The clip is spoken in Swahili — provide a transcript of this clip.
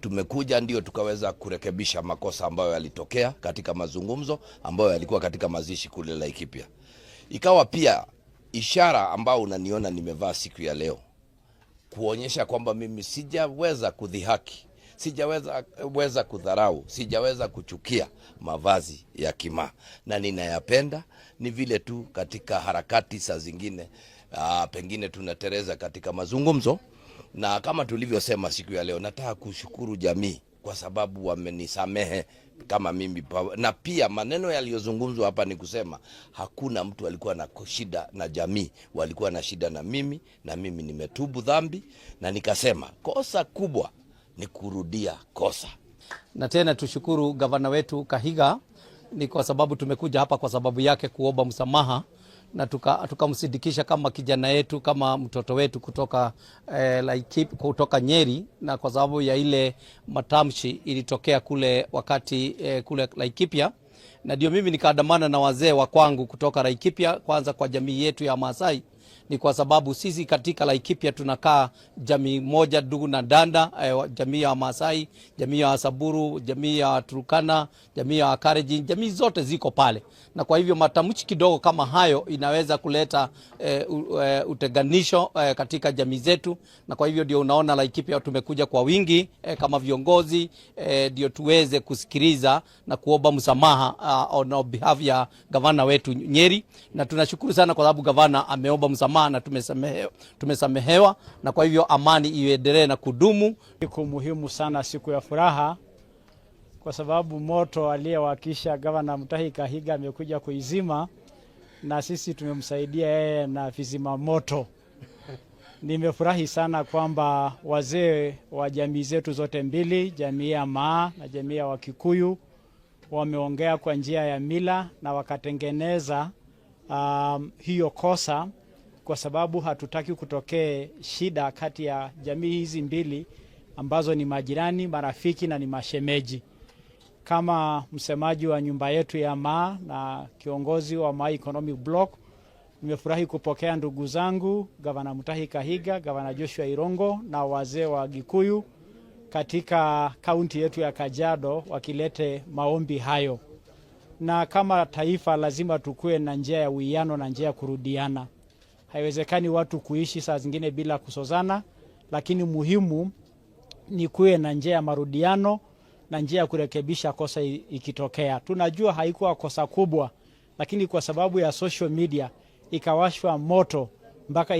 Tumekuja ndio tukaweza kurekebisha makosa ambayo yalitokea katika mazungumzo ambayo yalikuwa katika mazishi kule Laikipia. Ikawa pia ishara ambayo unaniona nimevaa siku ya leo kuonyesha kwamba mimi sijaweza kudhihaki, sijaweza weza kudharau, sijaweza kuchukia mavazi ya Kimaa na ninayapenda. Ni vile tu katika harakati saa zingine pengine tunatereza katika mazungumzo, na kama tulivyosema siku ya leo, nataka kushukuru jamii kwa sababu wamenisamehe kama mimi, na pia maneno yaliyozungumzwa hapa ni kusema hakuna mtu alikuwa na shida na jamii, walikuwa na shida na mimi, na mimi nimetubu dhambi na nikasema kosa kubwa ni kurudia kosa. Na tena tushukuru gavana wetu Kahiga, ni kwa sababu tumekuja hapa kwa sababu yake kuomba msamaha na tukamsindikisha kama kijana yetu, kama mtoto wetu kutoka kutoka Nyeri, na kwa sababu ya ile matamshi ilitokea kule wakati kule Laikipia, na ndio mimi nikaandamana na wazee wa kwangu kutoka Laikipia, kwanza kwa jamii yetu ya Maasai ni kwa sababu sisi katika Laikipia tunakaa jamii moja ndugu na danda, jamii ya Maasai, jamii ya Wasamburu, jamii ya Turkana, jamii ya Wakalenjin, jamii zote ziko pale, na kwa hivyo matamshi kidogo kama hayo inaweza kuleta utenganisho katika jamii zetu, na kwa hivyo ndio unaona Laikipia tumekuja kwa wingi kama viongozi, ndio tuweze kusikiliza na kuomba msamaha on behalf ya gavana wetu Nyeri, na tunashukuru sana kwa sababu gavana ameomba msamaha na tumesamehewa, na kwa hivyo amani iendelee na kudumu. Siku muhimu sana, siku ya furaha, kwa sababu moto aliyewakisha Gavana Mutahi Kahiga amekuja kuizima na sisi tumemsaidia yeye na vizima moto. Nimefurahi sana kwamba wazee wa jamii zetu zote mbili, jamii ya Maa na jamii ya Wakikuyu, wameongea kwa njia ya mila na wakatengeneza hiyo kosa, kwa sababu hatutaki kutokee shida kati ya jamii hizi mbili ambazo ni majirani, marafiki na ni mashemeji. Kama msemaji wa nyumba yetu ya Maa na kiongozi wa Maa Economic Bloc, nimefurahi kupokea ndugu zangu Gavana Mutahi Kahiga, Gavana Joshua Irongo na wazee wa Gikuyu katika kaunti yetu ya Kajiado wakilete maombi hayo. Na kama taifa lazima tukue na njia ya uwiano na njia ya kurudiana. Haiwezekani watu kuishi saa zingine bila kusozana, lakini muhimu ni kuwe na njia ya marudiano na njia ya kurekebisha kosa ikitokea. Tunajua haikuwa kosa kubwa, lakini kwa sababu ya social media ikawashwa moto mpaka